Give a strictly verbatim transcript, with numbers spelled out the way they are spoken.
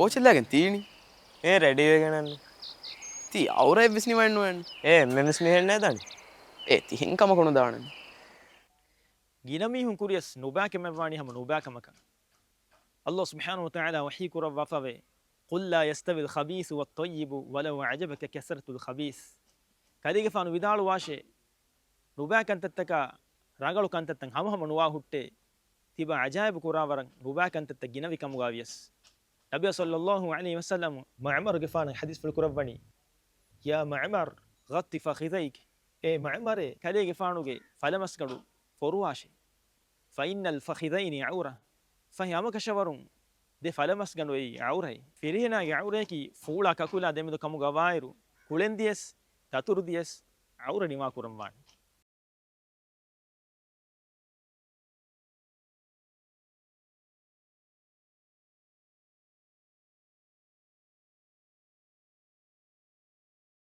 ކޯޗެއް ލާގެން ތީނީ؟ އޭ ރެޑީވެގެންނު. ތީ އައުރައެއްވެސް ނިމައެއްނުވޭނެ. އޭ އެންމެންވެސް މިހެންނޭ ދާނީ. އޭ ތި ހެން ކަމަކު ނުދާނެ. ގިނަ މީހުން ކުރިޔަސް ނުބައިކަމެއްވާނީ ހަމަ ނުބައިކަމަކަށް. ﷲ ސުބްޙާނަހޫ ވަތަޢާލާ ވަޙީ ކުރައްވާފަވޭ، قل لا يستوي الخبيث والطيب ولو أعجبك كثرة الخبيث. ކަލޭގެފާނު ވިދާޅުވާށޭ، ނުބައި ކަންތައްތަކާ ރަނގަޅު ކަންތައްތައް ހަމަހަމަ ނުވާ ހުއްޓޭ، ތިބާ އަޖާއިބު ކުރާ ވަރަށް ނުބައި ކަންތައްތައް ގިނަވި ކަމުގަ ވިޔަސް. ނަބިއްޔާ ޞައްލައްލާހު ޢަލައިހި ވަސައްލަމަ މަޢުމަރުގެފާނަށް ޙަދީޘްފުޅު ކުރައްވަނީ، يا معمر غط فخذيك، އޭ މަޢުމަރޭ، ކަލޭގެފާނުގެ ފަލަމަސްގަނޑު ފޮރުވާށޭ. فإن الفخذين عورة، ފަހެ ހަމަކަށަވަރުން ދެ ފަލަމަސްގަނޑު އެއީ ޢައުރަތް. ފިރިހެނާގެ ޢައުރަޔަކީ ފޫޅާ ކަކުލާ ދެމެދު ކަމުގަވާއިރު، ކުޅެން ދިޔަސް، ދަތުރު ދިޔަސް ޢައުރަ ނިވާކުރަން ވާނެ.